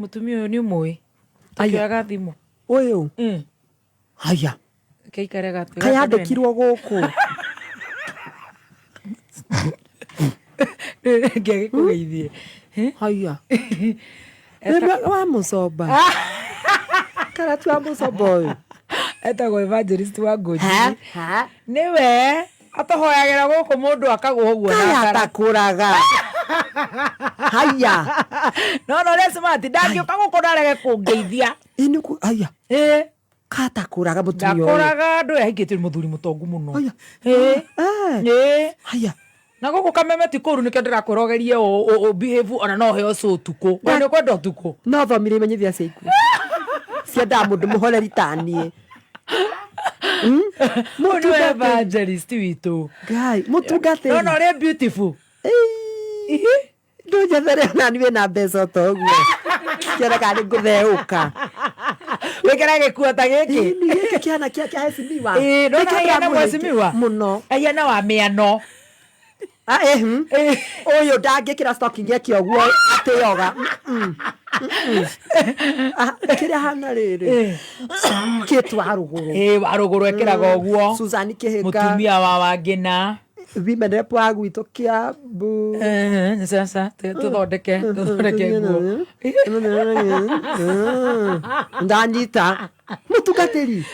Mũtumia ũyũ nĩ ũmũĩ? Aya. Tũkĩoyaga thimũ. Ũyũ? Haya. Keikare gatwe. Kayandĩkirwo gũkũ. Ngĩagĩkũgeithie. Haya. Nĩ wa mũcomba. Karati wa mũcomba ũyũ. Etagwo evangelist wa Ngũnjiri. Ha? Nĩwe atũhoyagĩra gũkũ mũndũ akagwa ũguo na Kaya ngara. atakũraga. Haya. No no ũrĩa smart ndangĩũka gũkũ na arege kũngeithia. Ĩ nĩ haya. Ĩ. Katakũraga mũtumia ũyũ. Ndakũraga andũ ahikĩtio nĩ mũthuri mũtongu mũno. Haya. Ĩ. Eh. Ĩ. Haya. Na gũkũ kameme ti kũru nĩkĩo ndĩrakwĩra ũgerie ũ behave ona no ũheo cũ ũtukũ. We nĩ ũkwenda ũtukũ. No thomire imenyithia cia ikuũ. Ciendaga mũndũ mũhoreri ta niĩ. Ũyũ nĩwe evangelist witũ. Ngai, mũtungatĩri. No no ũrĩa beautiful. Ĩi. Ndũnjethere ona niĩ wĩna mbeca o ta ũguo. Kĩona kana nĩ ngũtheũka. Wĩkĩra gĩkuo ta gĩkĩ. Ĩni gĩkĩ kĩhana kĩa kĩa mheshimiwa. Ĩĩ, ndona Nĩkĩo ahiana ndĩramũhe mheshimiwa. Mũno. Ahiana wa mĩano. Ah, eh, Ũyũ ndangĩkĩra stocking eke ũguo atĩoga. Ah, kĩrĩa hana rĩrĩ. Kĩtu wa rũgũrũ. Ĩĩ, wa rũgũrũ ekĩraga ũguo. Susan Kĩhĩka. Mũtumia wa Wangĩna. Women rep wa gwitũ Kiambu. Eh, sasa tũthondeke tũthondeke nguo. Ndanyita mũtungatĩri.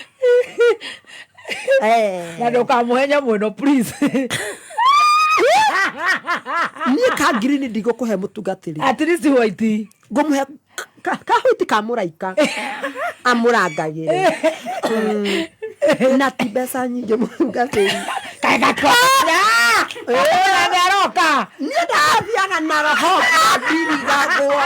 Eh. Na ndũkamũhe nyamũ ĩno please. Niĩ ka green ndigũkũhe mũtungatĩri. At least white. Ngũmũhe kahuti ka mũraika amũrangagĩre. Na ti mbeca nyingĩ mũtungatĩri. Kaĩ gakora. Nĩ aroka. Niĩ ndathiaga na roho ndirigagwo.